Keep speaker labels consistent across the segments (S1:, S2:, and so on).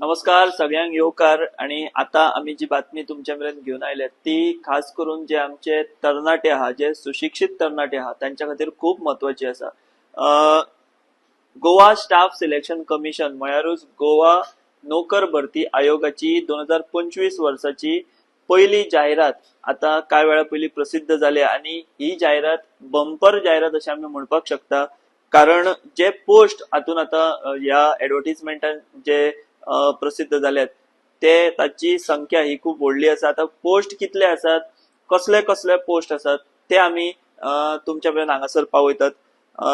S1: नमस्कार सगळ्यांक येवकार. आणि आता आमी जी बातमी तुमच्या मेरेन घेवन आयल्या ती खास करून जे आमचे तरणाटे आहा, जे सुशिक्षीत तरणाटे आहा, तांच्या खातीर खूब म्हत्वाची आसा. गोवा स्टाफ सिलेक्शन कमिशन म्हळ्यारूच गोवा नोकर भरती आयोगाची 2025 वर्साची पयली जायरात आता कांय वेळा पयलीं प्रसिद्ध जाल्या आनी ही जायरात बंपर जायरात अशें आमी म्हणपाक शकता, कारण जे पोस्ट हातून आता ह्या एडवर्टीजमेंटान जे प्रसिद्ध जाल्यात ते ताची संख्या ही खूब व्हडली आसा. आतां पोस्ट कितले आसात, कसले कसले पोस्ट आसात ते आमी तुमच्या मेरेन हांगासर पावयतात.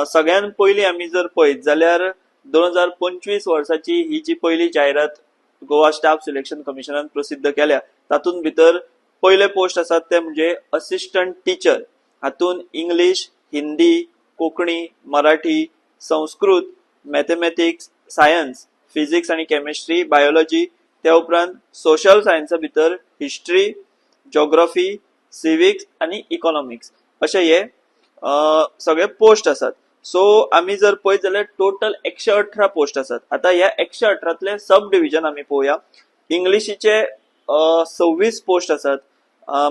S1: सगळ्यात पयलीं आमी जर पळयत जाल्यार 2025 वर्साची ही जी पयली जायरात गोवा स्टाफ सिलेक्शन कमिशनान प्रसिद्ध केल्या, तातूंत भितर पयले पोस्ट आसात ते म्हणजे असिस्टंट टिचर. हातूंत English, Hindi, Konkani, Marathi, Sanskrit, mathematics, science, physics आनी केमिस्ट्री, बायोलॉजी, त्या उपरांत सोशल सायन्सा भितर हिस्ट्री, जोग्राफी, सिविक्स आनी इकॉनॉमिक्स अशे हे सगळे पोस्ट आसात. सो आमी जर पळयत जाल्यार टोटल 118 पोस्ट आसात. आतां ह्या 118तले सब डिविजन आमी पळोवया. इंग्लिशीचे 26 पोस्ट आसात,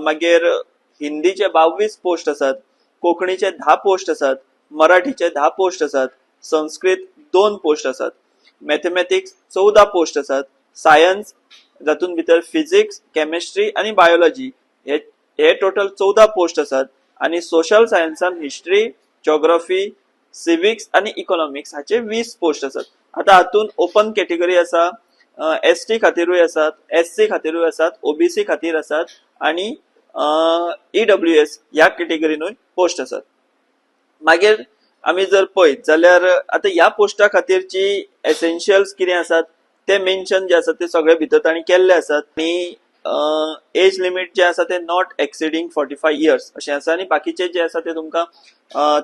S1: मागीर हिंदीचे 22 पोस्ट आसात, कोंकणीचे 10 पोस्ट आसात, मराठीचे 10 पोस्ट आसात, संस्कृत दोन पोस्ट आसात, मॅथमॅटिक्स 14 पोस्ट आसात, सायन्स जातून भितर फिजिक्स, केमिस्ट्री आनी बायोलॉजी हे हे टोटल 14 पोस्ट आसात आनी सोशल सायन्सान हिस्ट्री, जोग्राफी, सिविक्स आनी इकॉनॉमिक्स हाचे 20 पोस्ट आसात. आतां हातूंत ओपन कॅटेगरी आसा, एस टी खातीरूय आसात, एस सी खातीरूय आसात, ओबीसी खातीर आसात आनी ईडब्ल्यूएस ह्या कॅटेगरीनूय पोस्ट आसात. मागीर आमी जर पळयत जाल्यार आतां ह्या पोस्टा खातीरची एसेन्शियल्स कितें आसात ते मेन्शन जे आसा ते सगळे भितर तांणी केल्ले आसात आनी एज लिमीट जे आसा ते not exceeding 45 years अशें आसा. आनी बाकीचे जे आसा ते तुमकां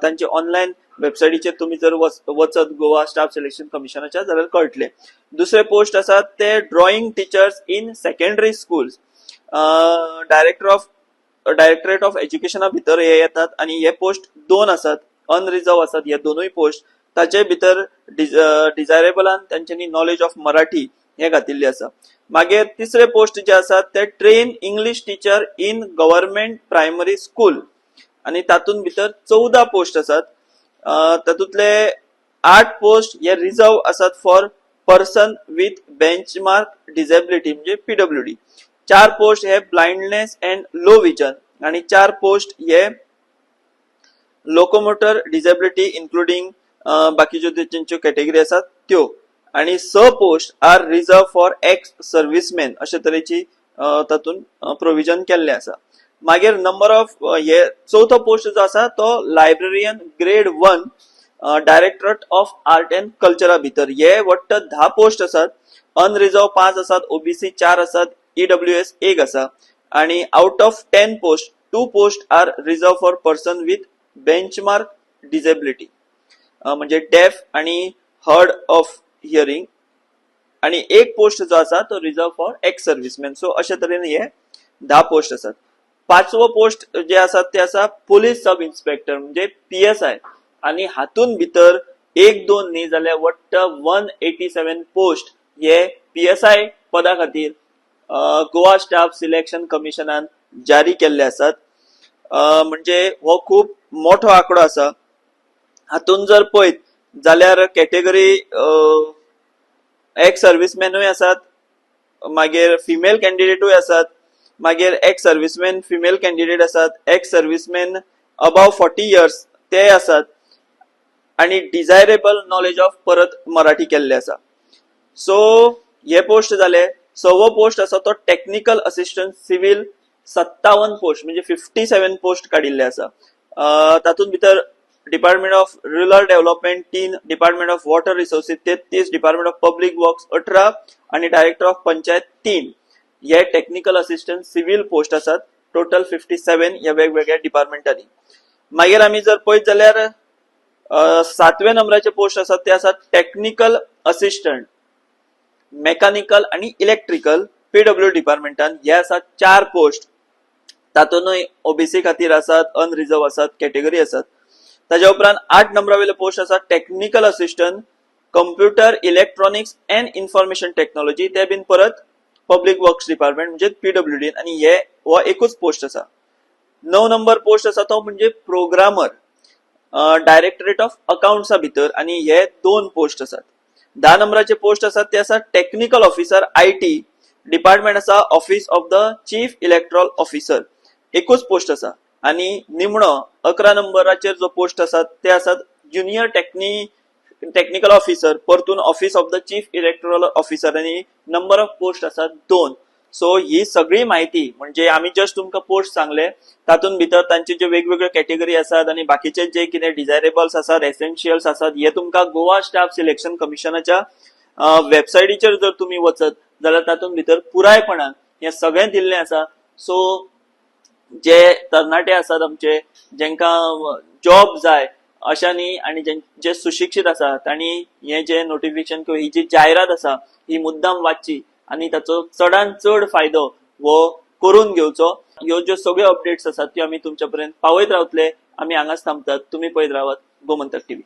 S1: तांचे ऑनलायन वेबसायटीचेर तुमी जर वचत गोवा स्टाफ सिलेक्शन कमिशनाच्या जाल्यार कळटलें. दुसरे पोस्ट आसात ते drawing teachers in secondary schools, directorate of एज्युकेशना भितर हे येतात आनी हे पोस्ट दोन आसात, अनरिजर्व आसात हे दोनूय पोस्ट. ताचे भितर डिझायरेबलान तांच्यांनी नॉलेज ऑफ मराठी हे घातिल्ले आसा. मागीर तिसरे पोस्ट जे आसात ते trained English teacher in government primary school आनी तातूंत भितर 14 पोस्ट आसात. तातूंतले आठ पोस्ट हे रिजर्व आसात for person with benchmark disability म्हणजे पीडब्ल्यूडी, चार पोस्ट हे ब्लाइंडनेस अँड लो विजन आणि चार पोस्ट हे लोकोमोटर डिसेबिलिटी इन्क्लुडींग बाकीच्यो तेंच्यो कॅटेगरी आसात त्यो आणि स post are reserved for ex servicemen अशे तरेची तातूंत प्रोविजन केल्लें आसा. मागीर नंबर ऑफ हे चवथो पोस्ट जो आसा तो librarian grade one, directorate of art and कल्चरा भितर हे वट्ट 10 पोस्ट आसात. अनरिजर्व पांच आसात, ओबीसी चार आसात, ईडब्ल्यूएस एक आसा आणि out of 10 post, two post are reserved for person with benchmark disability म्हणजे डेफ आणि हार्ड ऑफ हिअरिंग आणि एक पोस्ट जो आसा तो reserve for ex serviceman. So अशे तरेन हे 10 पोस्ट आसात. पांचवो पोस्ट जे आसात ते आसा पोलीस सब इन्स्पेक्टर म्हणजे पीएसआय आणि हातून भितर एक दोन न्ही जाल्यार वट्ट 187 पोस्ट हे पीएसआय पदा खातीर गोवा स्टाफ सिलेक्शन कमिशनान जारी केल्ले आसात. म्हणजे हो खूब मोठो आंकडो आसा. हातून जर पळयत जाल्यार कॅटेगरी एक्स सर्विसमॅनूय आसात, मागीर फिमेल कॅन्डिडेटूय आसात, मागीर एक्स सर्विसमॅन फिमेल कॅन्डिडेट आसात, ex serviceman above 40 years ते आसात आणि डिझायरेबल नॉलेज ऑफ परत मराठी केल्ले आसा. सो हे पोस्ट जाले. सवो पोस्ट आसा तो टॅक्निकल असिस्टंट सिव्हिल, 57 पोस्ट म्हणजे 57 पोस्ट काडिल्ले आसा. तातूंत भितर डिपार्टमेंट ऑफ रुरल डेव्हलपमेंट तीन, department of water resources 33, department of public works 18 आणि डायरेक्टर ऑफ पंचायत तीन. हे टेक्निकल असिस्टंट सिव्हिल पोस्ट आसात, टोटल 57 ह्या वेगवेगळ्या डिपार्टमेंटांनी. मागीर आमी जर पळयत जाल्यार सातव्या नंबराचे पोस्ट आसात ते आसात टेक्निकल असिस्टंट मेकॅनिकल आणि इलेक्ट्रिकल, पीडब्ल्यू डिपार्टमेंटान हे आसात चार पोस्ट. तातूंतय ओबीसी खातीर आसात, अनरिजर्व आसात, कॅटेगरी आसात. ताज्या उपरांत आठ नंबरा वयले पोस्ट आसात technical assistant Computer electronics and information technology, ते बीन परत पब्लीक वर्क्स डिपार्टमेंट म्हणजे पीडब्ल्यूडी आनी हे हो एकूच पोस्ट आसा. 9 नंबर पोस्ट आसा तो म्हणजे प्रोग्रामर, डायरेक्टरेट ऑफ अकाउंट्सा भितर आनी हे दोन पोस्ट आसात. 10 नंबराचे पोस्ट आसात ते आसा technical officer IT, department आसा Office of the Chief Electoral Officer, एकूच पोस्ट आसा. आनी निमणो 11 नंबराचेर जो पोस्ट आसात ते आसात ज्युनियर टेक्निकल ऑफिसर, परतून Office of the Chief Electoral Officer आनी नंबर ऑफ पोस्ट आसात दोन. सो ही सगळी माहिती म्हणजे आमी जस्ट तुमकां पोस्ट सांगले, तातूंत भितर तांचे ज्यो वेगवेगळ्यो कॅटेगरी आसात आनी बाकीचे जे कितें डिझायरेबल्स आसात, एसेन्शियल्स आसात, हे तुमकां गोवा स्टाफ सिलेक्शन कमिशनाच्या वेबसायटीचेर जर तुमी वचत जाल्यार तातूंत भितर पुरायपणान हें सगळें दिल्लें आसा. सो जे तरणाटे आसात आमचे, जेंकां जॉब जाय अशांनी आनी जे सुशिक्षीत आसा, तांणी हे जे नोटिफिकेशन किंवा ही जी जायरात आसा ही मुद्दाम वाचची आनी ताचो चडान चड फायदो हो करून घेवचो. ह्यो ज्यो सगळ्यो अपडेट्स आसात त्यो आमी तुमच्या पर्यंत पावयत रावतले. आमी हांगाच थांबतात. तुमी पळयत रावात गोमंतक टीव्ही.